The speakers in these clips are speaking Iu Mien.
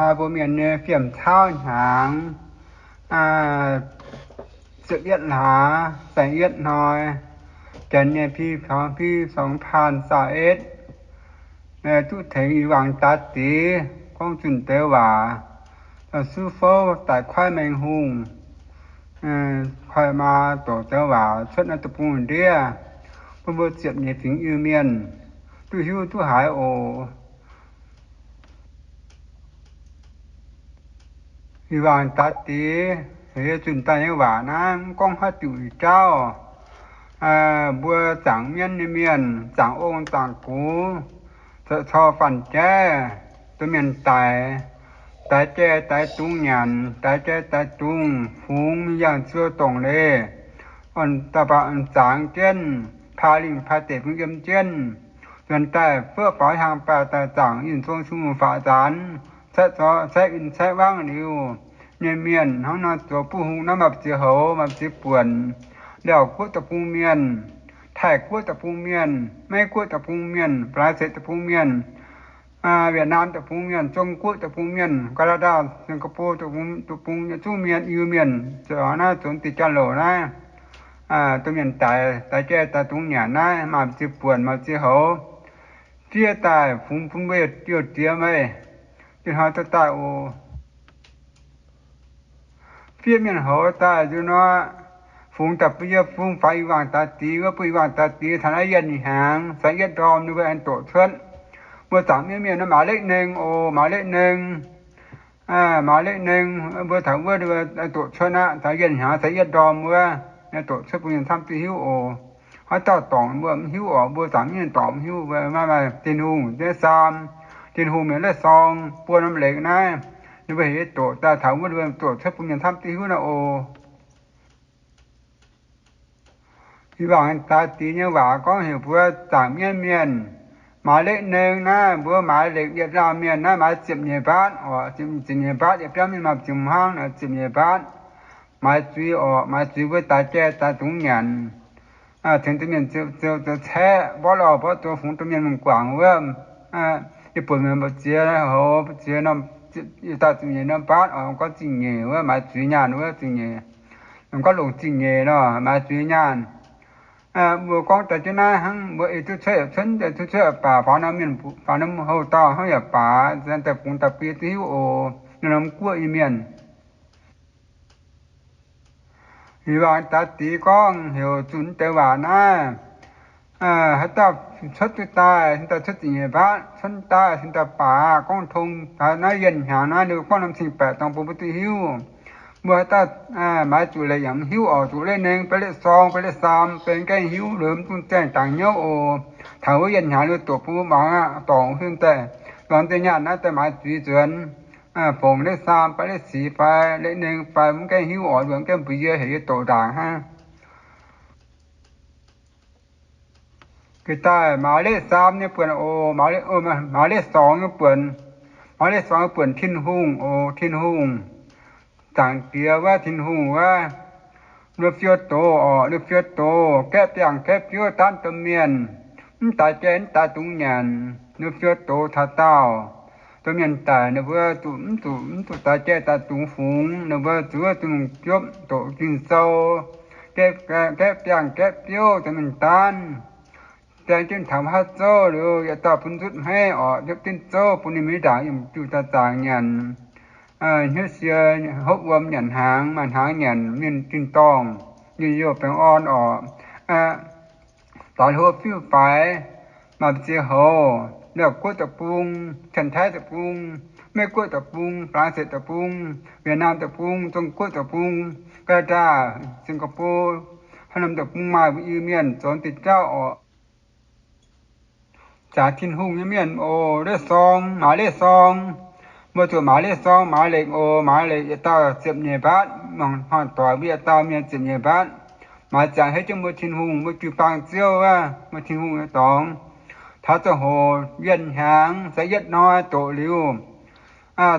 Mbuo mienh nyei fiem cauv hnyangx ziepc yietv hlaax, saeng yietv hnoi, janx nyei ปี สองพันยี่สิบเอ็ด duqv tengx i waangc daax diex gorngv zunh deix waac, suv fouv daaih kuaaiv Mengh Hungh, kuaaiv maa doqc deix waac cuotv naaiv deic-bung ndiev, bun mbuo ziepc nyeic fingx Iu-Mienh duqv hiuv duqv haiz oc. I waangc daax diex heuc yie zunh daaih nyei waac naaiv mv gorngv haaix diuc jauv. Mbuo zaangc mienv nyei mienh, zaangc ong zaangc gux, zoux cor faanh jaiv, domh mienh daic, daix jai daix dungz nyanc, daix jai daix dungz fungx, yangh ziou dongh leiz, orn daaih baac orn zaangx jienv, paa lingh paa deic bun yiem jienv, nzuonx daaih fuoqv faaux hiaang baaih daaih zaangc yinh zong sun faatv nzaanx, caeqv zor caeqv win caeqv wangv liuz nyei mienh hnangv nor zoux buov hung naaiv maaih ziex houx, maaih ziex buonc. Laauv guoqv deic-bung mienh, Taiv guoqv deic-bung mienh, Meiv guoqv deic-bung mienh, Faa^laa^se deic-bung mienh, Wietc^naam deic-bung mienh, Zong guoqv deic-bung mienh, Gaa^naa^ndaa, Singx^gaa^bo deic-bung, deic-bung nyei zungv mienh, Iu-Mienh zoux naaiv zoux deix jauv-louc naaiv, domh mienh daic, daix jai daix dungz nyanc naaiv maaih ziex buonc, maaih ziex houx. Fiev daaih fungx bun mbuo youh diex meih, ih hnoi duqv daaih oc. Fiev mienh houz daaih nzunc nor, fungx daaih bun yie fungx faix i waangc daax diex wuov, bun i waangc daax diex taux naaiv yienh hnyangx saeng yietv ndorm ninh mbuo aengx doqc cuotv. Mbuo zaangc mienv mienh naaiv maaiz letv neng oc, maaiz letv neng, maaiz letv neng, mbuo taux wuov ninh mbuo doqc cuotv aqv, taux yienh hnyangx saeng yietv ndorm wuov, doqc cuotv bun mienh camv duqv hiuv oc. Haaix dauh dorngc mbuo mv hiuv oc, mbuo zaangc mienv dorngc mv hiuv, mbuo maiv maaih Tin-Hungh nyei saam, Tin-Hungh mienh letv sorng buo norm leiz naaiv, ninh mbuo heuc yie doqc daaih taux wuov, ninh mbuo doqc cuotv bun mienh camv duqv hiuv naaiv oc. I waangc daax diex nyei waac gorngv heuc mbuo zaangc mienv mienh maaiz letv neng naaiv, mbuo maaiz lekc yietc laanh mienh naaiv maaiz ziepc nyeic mbaatv oc, ziepc nyeic mbaatv, yietc biauv mienh maaih ziepc hmuangv, ziepc nyeic mbaatv. Maaiz zuiz oc, maaiz zuiz mbuo daix jai daix dungz nyanc, tengx domh mienh zoux caeqv, mborqv lauh mborqv zoux fungx domh mienh mangc guangc wuov. Yie buonc mienh mbu'ziex houx, ziex, yietc dauh ziepc nyeic norm mbaatv oc, gorngv zingh nyeic wuov, maaiz zuiz nyaanh wuov zingh nyeic, gorngv longc zingh nyeic nor, maaiz zuiz nyaanh. Mbuo gorngv daaih jienv naaiv hnangv, mbuo ei duqv cuotv yaac cuotv, duqv cuotv yaac baac, faaux norm mienh, faaux norm houh dauh hnangv yaac baac, daaih fungx daaih bun yie duqv hiuv oc, norm guoqv nyei mienh. Ih waangc daax diex gorngv heuc zunh deix waac naaiv, haaix dauh cuotv duqv daaih, cingx daaih cuotv ziepc nyeic mbaatv, cuotv daaih cingx daaih baac, gorngv tong taux naaiv yienh hnyangx naaiv, ninh gorngv norm cing-baeqc dorngx bun mbuo duqv hiuv. Mbuo haaix dauh maaiz zuqc leiz yaac mv hiuv oc, zuqc leiz neng, bei leiz sorng, bei leiz saam, bei mv gaengh hiuv, liuz mv dungx zaengh dangx hnyouv oc. Taux wuov yienh hnyangx liuz doqc bun mbuo muangx aqv, dorngc hiuv daaih, dorngc deix nyaanh naaiv daaih maaiz zuiz nzuonx, fongc leiz saam fai leiz sic fai leiz neng fai mv gaengh hiuv oc, mv gaengh mbuox yie, heuc yie doqc ndaangc hnangv. Ga'daaih maaiz leiz saam nyei buonc oc, maaiz leiz sorng nyei buonc, maaiz leiz sorng nyei buonc Tin-Hungh oc, Tin-Hungh, Zaangc Diex wuov, Tin-Hungh wuov, ninh fiou doz oc, ninh fiou doz, gaeqv biangh gaeqv biouv daanv domh mienh, mv daix jai mv daix dungz nyanc, ninh fiou doz taux daauh. Domh mienh daic ninh mbuo zuqc mv zuqc, mv zuqc daix jai daix dungz fungx, ninh mbuo zuqc wuov zuqc lungh jopv doqc Ging-Sou, gaeqv biangh gaeqv biouv domh mienh daanv. Zaeng jienv taux haav zouv liuz, yietc dauh bun nzutv hmeiv oc, yopv jienv zouv bun ninh mingh ndaangc yiem jiu daaih zaangc nyanc. Hnyouv sie hopv wuom nyanc hnaangx, maaih hnaangx nyanc, mienh tin-dorngh, mienh youh baengh orn oc. Daaih hlo fiuv faix, maaih ziex houx, Laauv Guoqv deic-bung, Cien-Taiv deic-bung, Meiv Guoqv deic-bung, Faa^lang^se deic-bung, Wietc^naam deic-bung, Zong Guoqv deic-bung, Gaa^naa^daa, Singx^gaa^bo, haaix norm deic-bung maaih mbuo Iu-Mienh zoux deix jauv oc. Jaax Tin-Hungh nyei mienh oc, leiv sorng, maaiz leiv sorng. Mbuo zuqc maaiz leiv sorng, maaiz lekc oc, maaiz lekc yietc dauh ziepc nyeic mbaatv, hnoi-hnoi doic mbuo yietc dauh mienh ziepc nyeic mbaatv. Maaiz ziangx henv jienv mbuo Tin-Hungh, mbuo jiu-baang Ziouv wuov, mbuo Tin-Hungh nyei dorngx. Taux ziangh hoc yienh hnyangx, se yietv hnoi doqc liuz,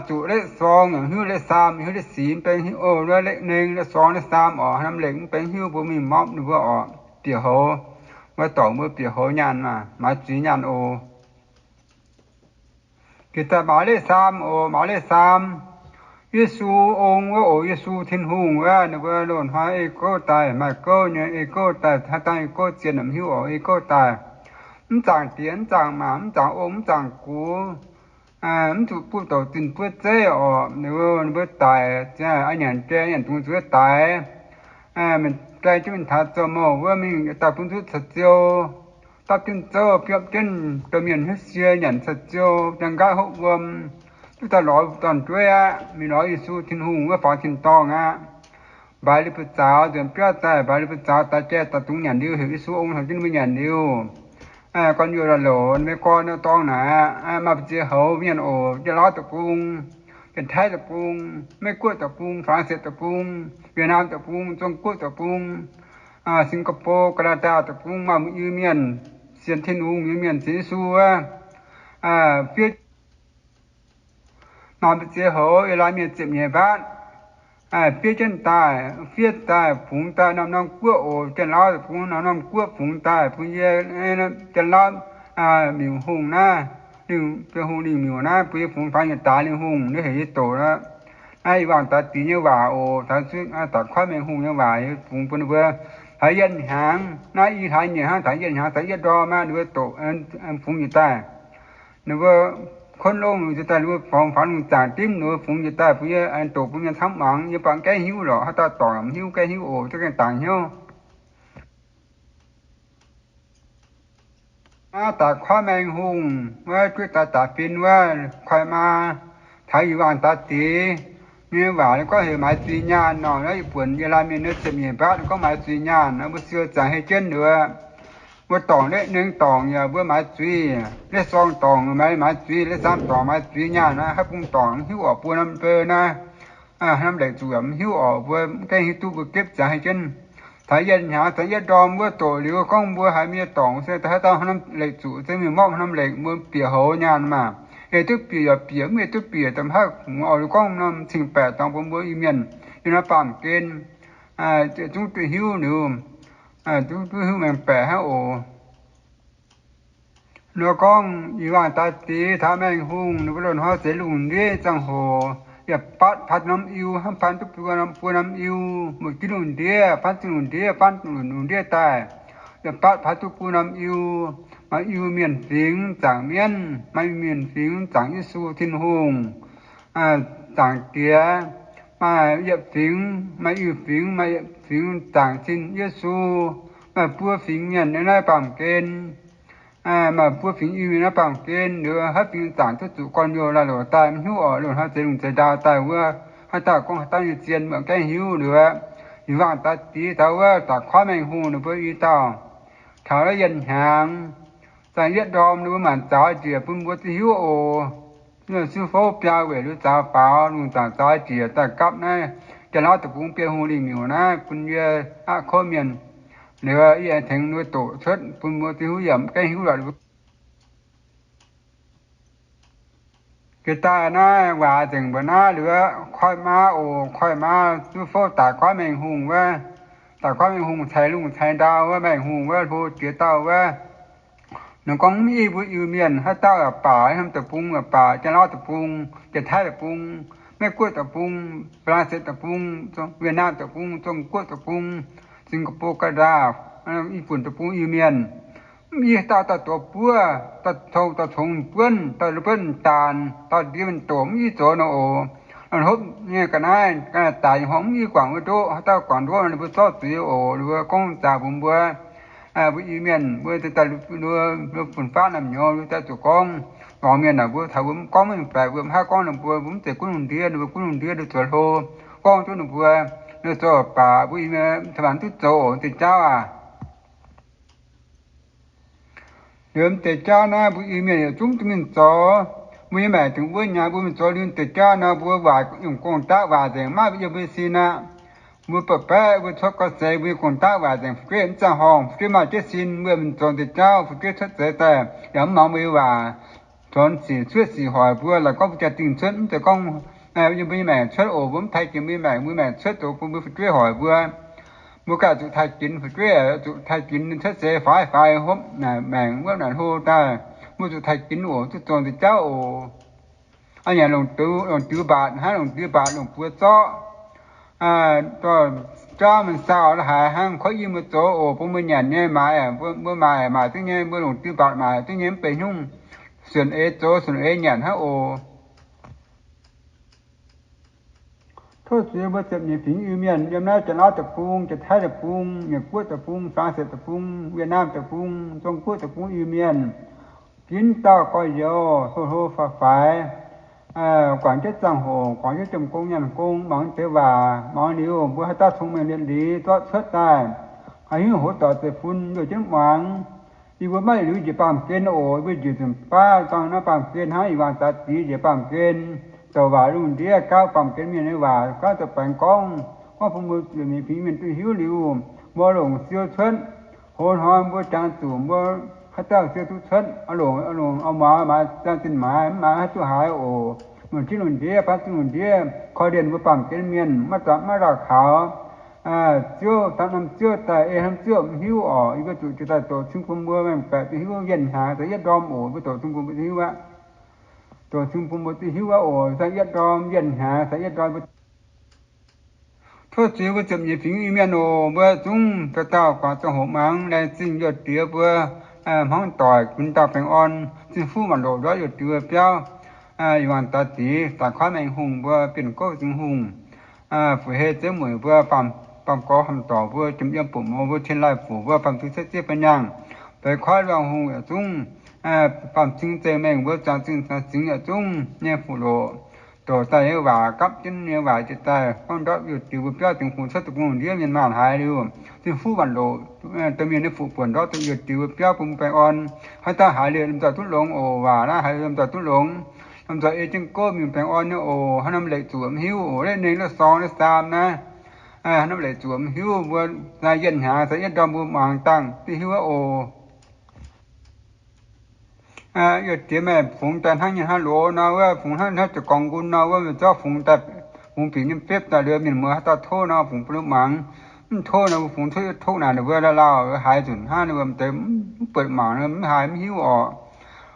zuqc leiv sorng yaac hiuv, leiv saam hiuv, leiv sic mv benx hiuv oc, leiv neng, leiv sorng, leiv saam oc, norm lekc mv benx hiuv, mbuo mingh mopv ninh mbuo oc, bieqc houx. Mbuo dorngc mbuo bieqc houx nyaanh maah, maaiz zuiz nyaanh oc. Jiex daaih maaz leiz saam oc, maaz leiz saam. Yesu ong wuov oc, Yesu Tin-Hungh wuov, ninh mbuo loz-hnoi ei gouv daaih, maaih gouv nyei ei gouv daaih, haaix dauh ei gouv zien mv hiuv oc, ei gouv daaih. Mv zaangc diex, mv zaangc maac, mv zaangc ong, mv zaangc gux, mv zuqc buov douc zinh buov zeiv oc. Ninh mbuo daic, nyanc jai nyanc dungz zuov daic. Mingh gaeng jienv mingh taux zoux mouh wuov mingh daaih bun zuqv caux ziou, dapv jienv zouv, biopv jienv domh mienh hnyouv sie, nyanc caux ziou, jang nqaatv hopv wuom, duqv daaih lorz dorn-jueiv aqv. Mingh lorz Yesu Tin-Hungh wuov faaux tin-dorngh aqv. Mbaix liuz buoz-zaux nzuonx biauv daaih, mbaix liuz buoz-zaux daaih jai daaih dungz nyanc liuz heuc Yesu ong taux jienv ninh mbuo nyanc liuz, gorn-youz la'louc, ninh mbuo gorn dorngh naaic aqv, maaih mbu'ziex houx mienh oc, Janx-Laauv deic-bung, Janx-Taiv deic-bung, Meiv-Guoqv deic-bung, Faa^lang^seix deic-bung, Yietc-Naamh deic-bung, Zong-Guoqv deic-bung, Singx-Ga'bo, Gaa^naa^ndaa deic-bung, maaih mbuo Iu-Mienh sienx Tin-Hungh, Iu-Mienh sienx Yesu wuov, fiev maaih mbu'ziex houx, yiem laanh mienh ziepc nyeic mbaatv, fiev jienv daaih, fiev daaih fungx daaih norm-norm guoqv oc. Janx-Laauv deic-bung norm-norm guoqv fungx daaih bun yie, Janx-Laauv miuc hungh naaiv, Bienh Hungh lingh miuc naaiv, bun yie fungx faaux yietc daaih lingh hungh, ninh heuc yie doqc. Naaiv yie wangh daaih diex nyei waac oc. Taux daaih kuaaiv Mengh Hungh nyei waac yie fungx bun ninh mbuo. Taux yienh hnyangx, naaiv i hlaax nyieqc hnangv, taux yienh hnyangx, taux yietv ndorm aqv, ninh mbuo doqc, fungx yietc daaih. Ninh mbuo kunv longh nziex daaih, ninh mbuo fungx faaux lungh zaangc dimv, ninh mbuo fungx nziex daaih bun yie, doqc bun yie camv muangx, yie bangc gaengh hiuv lorqc. Haaix dauh dorngc mv hiuv, gaengh hiuv oc, zungv gaengh dangx hnyouv. Naaiv daaih kuaaiv Mengh Hungh wuov, juov daaih daaih fin wuov, koiv maa taux yie wangh daaih diex nyei waac gorngv heuc maaiz zuiz nyaanh nor. Naaiv yie buonc yie laanh mienh nyei ziepc nyeic mbaatv gorngv maaiz zuiz nyaanh, mbuo siou ziangx hei jienv nduov. Mbuo dorngc leih nengh dorngc yaac mbuo maaiz zuiz. Leih sorng dorngc maaiz, maaiz zuiz, leih saam dorngc maaiz zuiz nyaanh naaiv, haaix bung dorngc mv hiuv oc, buo norm beu naaiv, haaix norm leic zuqc yaac mv hiuv oc, mbuo mv gaengh hiuv duqv, mbuo gepv ziangx hei jienv. Taux yienh hnyangx, taux yietv ndorm wuov doqc liuz gorngv mbuo haiz mienh dorngc se haaix dauh haaix norm leic zuqc, se mienh mborqv haaix norm leic, mbuo bieqc houx nyaanh maah. Ei duqv bieqc yaac bieqc, mv ei duv bieqc, da'haav oix gorngv norm cing-baeqc dorngx bun mbuo Iu-Mienh yiem naaiv baamh gen zungv duqv hiuv liuz, zungv duqv hiuv maengx baeqc hnangv oc. Nor gorngv yie wangh daaih diex taux Mengh Hungh, ninh mbuo loz-hnoi zeix lungh ndiev ziangh hoc, yietc batv paav norm Iu, hnamv paav duqv buo norm Iu, mbuo ginv lungh ndiev, paav zinh lungh ndiev, paav lungh ndiev daaih, yietc batv paav duqv buo norm Iu. Maaih Iu-Mienh fingx zaangc mienv, maaih Iu-Mienh fingx zaangc Yesu Tin-Hungh, zaangc Diex, maaih yietc fingx, maaih Iu-Fingx, maaih yietc fingx zaangc Tin Yesu, maaih buo fingx mienh yiem naaiv baamh gen. Maaih buo fingx Iu-Mienh naaiv baamh gen, liuz haaix fingx zaangc duqv zuqc gorn-youz la'loc daaih mv hiuv oc. Loz-hnoi zeix lungh zeix ndau daaih wuov, haaix dauh gorngv haaix dauh nyei zien mbuo gaengh hiuv liuz, yie wangh daaih diex taux wuov daaih kuaaiv Mengh Hungh ninh mbuo i dauh. Taux naaiv yienh hnyangx, zaangc yietv ndorm ninh mbuo maanc zaux njiec bun mbuo duqv hiuv oc. Sin fouv biaa weic liuz zaux faaux, lungh zaangc zaux njiec daaih gapv naaiv Janx-Laauv deic-bung Bienh Hungh lingh miuc naaiv bun yie aqv kouv mienh. Liuz yie aengx tengx ninh mbuo doqc cuotv bun mbuo duqv hiuv, yaac mv gaengh hiuv lorqc. Jiex daaih naaiv waac nzengc mbuo naaiv liuz, koiv maa oc, koiv maa zuov fouv daaih kuaaiv Mengh Hungh wuov, daaih kuaaiv Mengh Hungh ceix lungh ceix ndau wuov, Mengh Hungh wuov hlo jiex dauh wuov. Ninh gorngv mv i mbuo Iu-Mienh haaix dauh yaac baac, haaix norm deic-bung yaac baac, Janx-Laauv deic-bung, Janx-Taiv deic-bung, Meiv-Guoqv deic-bung, Faa^lang^seix deic-bung, Wietc^naam deic-bung, Zong-Guoqv deic-bung, Singx-Ga'bo, Gaa^naa^daa, I^func deic-bung Iu-Mienh, mv i dauh dauh doz buov, dauh congx dauh congx buonv, dauh buonv daanh, dauh ndiev mienh doqc, mv i zoux nor oc. Hopv nyei ga'naaiv, ga'naaiv daic hngongx mv i guangc wuov ndoqv, haaix dauh guangc ndoqv ninh mbuo zorqv zuiz oc. Ninh mbuo gorngv zaah mbuox mbuo, mbuo Iu-Mienh mbuo daaih, mbuo fun-faqv naamh nyouz daaih zuqc gorngv, lorz mienh naaic mbuo taux mbuo mv gorngv mv mengh baeqc, mbuo mv haih gorngv ninh mbuo, mbuo mv zeiz gunv lungh ndiev, ninh mbuo gunv lungh ndiev ninh zuqc hlo, gorngv duqv ninh mbuo, ninh zoux baac mbuo Iu-Mienh cin-maanc duqv zoux oc, deix jauv aac. Liuz deix jauv naaiv mbuo Iu-Mienh yietc zungv duqv mingh zoux. Mbuo nyei maengc dingc wuov nyaanh mbuo mingh zoux liuz deix jauv nor, mbuo waac yungh gong-daqv waac nzengc maiv yiem mbuo sin aqv. Mbuo ba'baeqv mbuo cuotv gau seix, mbuo nyei gong-daqv waac nzengc fu'jueiv mv ziangh horngh, fu'jueiv maaih jienv sin, mbuo mingh zoux deix jauv, fu'jueiv cuotv seix daaih yaac mv muangx mbuo nyei waac, zornx sic cuotv sic hoic mbuo, laaix gorngv mbuo jaa-dingh cuotv, mv zeiz gorngv yiem mbuo nyei maengc cuotv oc. Mbuo mv taaih jiex mbuo nyei maengc, mbuo nyei maengc cuotv zoux bun mbuo fu'jueiv hoic mbuo. Mbuo ganh zuqc taaih jiex fu'jueiv, zuqc taaih jiex cuotv seix faix faix hopv maengc wuov naaic hlo daaih, mbuo zuqc taaih jiex oc, zuqc zoux deix jauv oc. Aa, nyanc longc diux, longc diux mbaatc hnangv, longc diux mbaatc longc buoz zorqv, dorh jauv mingh saauh la'haaix hnangv, koiv i mbuo zoux oc. Bun mbuo nyanc nyei maaiz, mbuo maaic maaic zungv nyei, mbuo longc diux mbaatc maaic zungv nyei, mv benx hnyouv suonc eix zoux suonc eix nyanc hnangv oc. Tov zuiz mbuo ziepc nyeic fingx Iu-Mienh yiem naaiv Janx-Laauv deic-bung, Janx-Taiv deic-bung, Nyiec Guoqv deic-bung, Fangv Seix deic-bung, Wietc Naamh deic-bung, Zong Guoqv deic-bung Iu-Mienh, ginv dauh gorx-youz hlo hlo faix faix, guangc jienv ziangh hoc, guangc jienv jiem gong nyaanh gong, mangc deix waac, mangc liuz mbuo haaix dauh cong-mengh liemh liz zorqv cuotv daaih, haaix hingv hoz doic zeiv-fun youh jienv muangx. Yie mbuo maiv liuz njiec baamh gen oc. Yie mbuo njiec nzunc baav dangh naaiv baamh gen hnangv, yie wangc daaih dix njiec baamh gen, douc waac lungh ndiev gauv baamh gen mienh nyei waac gauv zoux baengx gorngv, gorngv bun mbuo ziepc nyeic fingx mienh duqv hiuv liuz, mbuo longc siou cuotv. Hoz hnoi mbuo jangx zuqc mbuo haaix dauh siou duqv cuotv, longc, longc auv-maaz maaiz ziangh zinh maaiz, mv maaiz haaix duqv haaix oc. Longc jienv lungh ndiev, baav zinh lungh ndiev korv-lienh mbuo baamh gen mienh maiv dauh maiv lauh kaux. Ziouv, daaih norm ziouv daaih ei hnamv ziouv mv hiuv oc. Yie mbuo zuqc jiez daaih doqc cing bun mbuo maengx baeqc duqv hiuv, yienh hnyangx daaih yietv ndorm oc. Mbuo doqc cing bun mbuo duqv hiuv aqv. Doqc cing bun mbuo duqv hiuv aqv oc. Daaih yietv ndorm, yienh hnyangx daaih yietv ndorm. Tov zuiz mbuo ziepc nyeic fingx Iu-Mienh oc. Mbuo zungv dauh dauh guangc ziangh hoc mangc, laengz zingh youh diex mbuo hmuangv doic gunv dauh baengh orn, zinh fuqv maanc loc ndortv youh diex mbuo biauv. Yie wangc daaih dix, daaih kuaaiv Mengh Hungh mbuo, Bienh Gouv Singx Hungh, Fu Hei Zeiv Mueic mbuo, baamh gorx Hamh Dorc mbuo, Jiem Yiem Buoqc Mouz mbuo, Cien Laih Fuc mbuo, Baamh Zuiz Cetv Ziev Ba'nyaangh, Beix Koiv Luangh Hungh yietc zungv, Baamh Cing Zeiv Mengh mbuo, Zuangx Zingh Zuangx Zingx yietc zungv nyei fuqv loc, doqc daaih nyei waac, gapv jienv nyei waac jiex daaih gorngv ndortv youh diex mbuo biauv, dingc hungh cuotv deic-bung lungh ndiev mienh maanh haiz liuz, zinh fuqv maanc loc domh mienh nyei fuqv buonc ndortv youh diex mbuo biauv bun mbuo baengh orn. Haaix dauh haiz liuz lomh nzoih duqv longx oc. Waac naaiv haiz lomh nzoih duqv longx. Lomh nzoih ei jienv gouv mingh baengh orn nyei oc. Haaix norm leic zuqc mv hiuv oc. Leiz nengh, leiz sorng, leiz saam naaiv, haaix norm leic zuqc mv hiuv. Mbuo yienh hnyangx caux yietv ndorm mbuo muangx dangh duqv hiuv aqv oc. Youh diex meih fungx daaih hnangv nyei hnangv loz nor wuov, fungx hnangv hnangv ziouc gorngv nqun nor wuov, meih zorqv fungx daaih, fungx bieqc nyei fepv daaih liuz, mienh muoz haaix dauh tov nor, fungx bun ninh muangx. Mv tov nor, mbuo fungx cuotv yietv tokv naaic, ninh mbuo lauh lauh haiz nzunc hnangv, ninh mbuo m'deix mv buatc mangc, mv haiz mv hiuv orqc.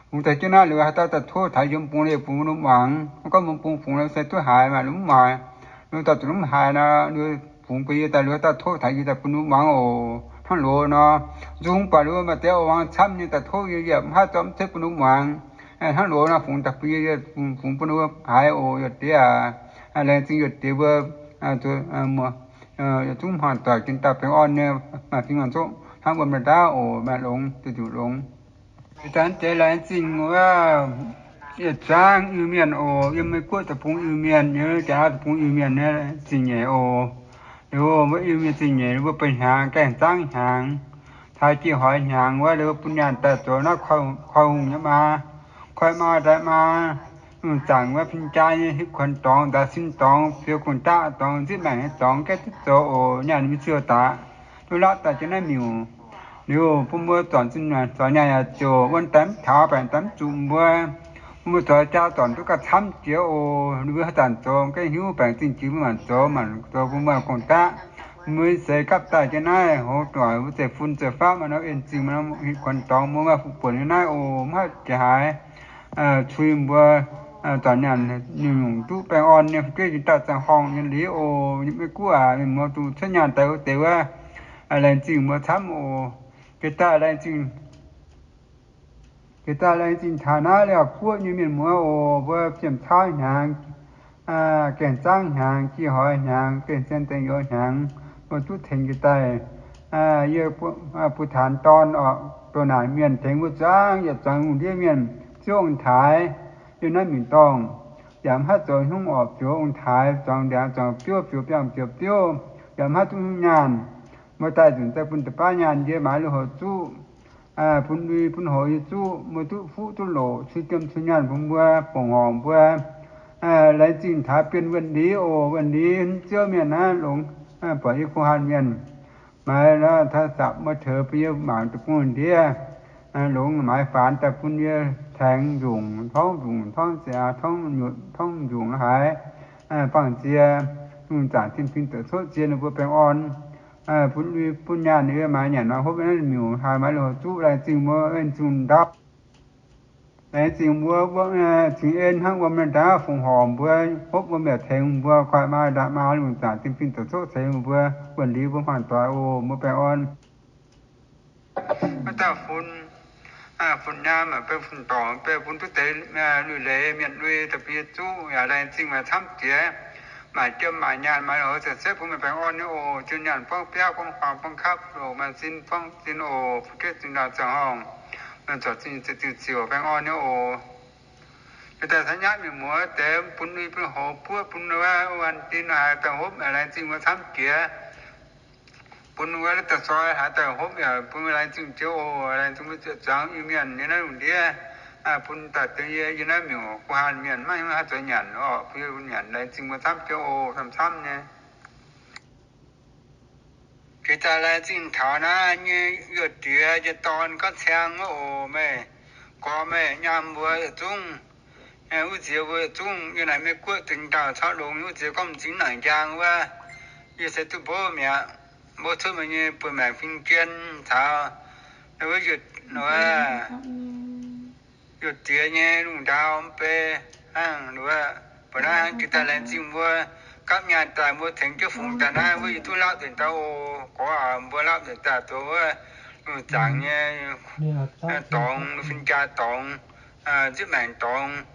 Fungx daaih jienv naaiv liuz, haaix dauh daaih tov taux yiem bung liuz, fungx bun ninh muangx. Gorngv mbuo bung fungx se duqv haiz maah, ninh mv haiz, ninh dauh zuqc mv haiz nor, ninh fungx bun yie daaih liuz, haaix dauh tov taux yie daaih bun ninh muangx oc. Hnangv loz nor, nzung baac ninh mbuo maaih deix oix muangx camv nyei daaih tov yie, yie mv haih zorqv mv cuotv bun ninh muangx. Hnangv loz nor, fungx daaih bun yie, fungx bun ninh mbuo haiz oc. Youh diex aac, laengz zingh youh diex mbuo, yietc zungv hmuangx doic jiex daaih baengh orn nyei, maaih fingx maaih nzunc hnangv wuom naaiv ndaauv oc. Maaih longx, zuqc nzunc longx. Ih zanc deix laengz zingh wuov yietc zungv Iu-Mienh oc. Yiem Meiv Guoqv deic-bung Iu-Mienh, yiem Janx-Laauv deic-bung Iu-Mienh nyei zingh nyeic oc. Liuz mbuo Iu-Mienh zingh nyeic, mbuo benx hnyangx, gaengh zaangv hnyangx, taux jiex hoix hnyangx wuov, liuz bun nyaanh daaih zoux naaiv koi hungh nyei maa, koi maa daaih maa, lungh zaangc wuov pin jaa nyei, hiuv kuonx dorngx, nzaaux sin dorngx, fiou gong-daqv dorngx, nzipv maengc nyei dorngx, gaeqv duqv zoux oc. Nyaanh mingh siou daqc, duqv laqv daaih jienv naaiv miuc. Liuz bun mbuo zornc zinh, zornc nyaanh yaac ziouc wuonx daaih mv taux, baengc daaih mv zuqc mbuo. Bun mbuo zoux jaa zornc duqv gauh camv jiex oc. Ninh mbuo haaix zanc zoux gaengh hiuv, baengc zingh jiex mbuo maanc zoux, maanc zoux bun mbuo gong-daqv. Mbuo seix gapv daaih jienv naaiv hoz doic, mbuo zeiv-fun zeiv-faqv maaih norm en zingh, maaih norm hiuv kuonx dorngx, mbuo maaih fuqv buonc nyei naaiv oc. Mv haih jiex haaix cui mbuo zornc nyaanh nyungc-nyungc duqv baengh orn nyei fu'jueiv jiex daaih ziangh horngh nyei liuz oc. Meiv Guoqv aac, mienh muoz dongh cuotv nyaanh daaih wuov deix wuov, laengz zingh mbuo camv oc. Jiex daaih laengz zingh, jiex daaih laengz zingh taux naaiv Liaauc Guoqv nyei mienh muoz oc. Mbuo fiem caauv hnyangx, gaengh zaangv hnyangx, jiex hoix hnyangx, gaengh zien dengh youz hnyangx, mbuo duqv tengx jiex daaih. Yie Butc Taanx dorn oc, doh naanc mienh tengx mbuo zuangx yietc zuangx lungh ndiev mienh, ziouv ong-taaix, yiem naaiv mingh dorngh, yaac mv haih zoux hnyungv orqc, fioux ong-taaix, zuangx ndiangx zuangx biouv, fioux biangh fioux biouv, yaac mv haih duqv hnyungv nyaanh. Mbuo daaih nzunc daaih bun deix baav nyaanh, yie maaiz lui-houx zuqv, bun lui bun houx yie zuqv, mbuo duqv fuqv duqv loc, cui jiem cui nyaanh bun mbuo, bongc horngc mbuo. Laengz zingh taux Bienh Wuonh Liz oc. Wuonh Liz, ziouv mienh naaiv longx, buatc yie Ko Haanh mienh. Maaiz nor, taux sapc mbuo teux bun yie mangc deic-bung ndiev, longx maaiz faanx daaih bun yie taengx nzunc, torngv nzunc, torngv ziangx, torngv nyutc, torngv nzunc haaix, bangh ziex, lungh zaangc tin-fingx doqc coqv ziex ninh mbuo baengh orn, bun lui bun nyaanh ninh maaiz nyanc nor hopv naaiv miuc haaix, maaiz lui-houx zuqv, laengz zingh mbuo en zungh ndau. Laengz zingh mbuo, mbuo cingx en hnangv wuom naaiv ndaauv fungx horc mbuo, hopv mbuo mietc tengx mbuo, koiv maa ndaauv maa lungh zaangc zinh fingx zoux coqv ceix mbuo, wuonh liuz mbuo hmuangx doic oc. Mbuo baengh orn. Maiv dauh fun, fun nyaam, maiv bun fun dorngc, beiv bun duqv deix lui-leiz mienh lui da'bie zuqv yaac laengz zingh maaih camv jiex. Maaih jiem maaih nyaanh maaih lorz ziepc setv bun meih baengh orn nyei oc. Jiem nyaanh buangv biauv buangv huaang buangv kapv loc maaih sin buangv sin oc. Fu'jueiv zinh ndaauh ziangh horngh, meih zorc zinh ziouc baengh orn nyei oc. Jiex daaih caux nyatv mienh muoz deix bun lui bun hoz buov bun wuov an din haaix dauh hopv laengz zingh wuov camv jiex. Bun wuov da'soi haaix dauh hopv yaac bun laengz zingh jiex oc. Laengz zingh mbuo ziepc zuangx Iu-Mienh nyei naaiv lungh ndiev, bun daaih deix yie yie naaiv miuc guh haanh mienh maiv haaix zoux nyanc orqc, bun yie bun nyanc laengz zingh mbuo camv jiex oc, camv-camv nyei. Jiex daaih laengz zingh taux naaiv nyei Yuoqv Diex nyei dorn gorngv ciang wuov oc. Meih gorx meih nyaam mbuo yietc zungv, wuov nziex mbuo yietc zungv yiem naaic Meiv Guoqv zinh ndaauh corc longx wuov nziex gorngv m'zing naaic njang wuov, yie se duqv mbuov mi'aqv. Mbuo cuotv meih nyei buonc maengc fing jien caux wuov Yuoqv Diex nyei lungh ndau mv bei hnangv nduov. Mbuo naaiv jiex daaih laengz zingh mbuo gapv nyaanh daaih mbuo tengx jienv fungx daaih naaiv wuov yie duqv laapv nzengc daaih oc. Gorx aac, mbuo laapv nzengc daaih zoux wuov lungh zaangc nyei dorngx, fin-jaa dorngx, nzipv maengc dorngx,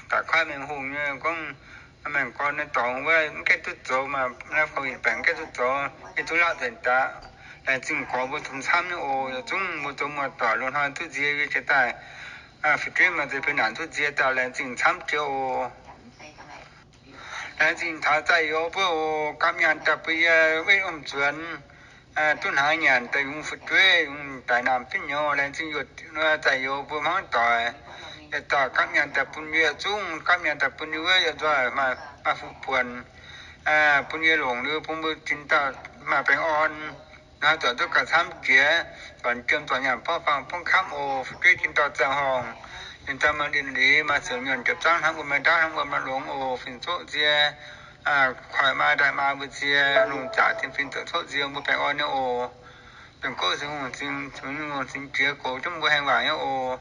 daaih kuaaiv mengh hungh nyei gorngv maengc gorn nyei dorngx wuov mv gaengh duqv zoux, maaih naaiv fou baengc mv gaengh duqv zoux, yie duqv laapv nzengc daaih. Laengz zingh gorx mbuo zungv camv nyei oc. Yietc zungv mbuo zoux muoz-doic loz-hnoi duqv nzie yie jiex daaih, fu'jueiv maaih ziex pin naanc duqv nzie daaih laengz zingh camv jiex oc. Laengz zingh taux zai youz mbuo oc. Gapv nyaanh daaih bun yie wetv wuom-nzuonx, duqv hnaangx nyanc daaih yungz fu'jueiv yungz daic naamh fitv nyouz. Laengz zingh Yuoqv Diex, zai youz mbuo hmuangv doic, yietc dauh gapv nyaanh daaih bun yie yietc zungv, gapv nyaanh daaih bun yie wuov yietc nzoih maaih fuqv buonc, bun yie longc liuz bun mbuo zinh dauh maaih baengh orn, naaiv zoux duqv gauh camv jiex, zornc jiem zornc nyaanh borngv faang borngv kapv oc. Fu'jueiv zinh dauh ziangh horngh, zinh dauh maaih linh liz maaih siouc nyuonh jiepv zangv hnangv wuom, maaih ndaauv hnangv wuom, maaih longx oc. Fingx-zoqv nzie, koiv maa ndaauv maa mbuo nzie, lungh zaangc zinh fingx zoux coqv nzie, mbuo baengh orn nyei oc. Dongh gouv singx hungh singx, singx jiex goux jienv mbuo haengh waac nyei oc.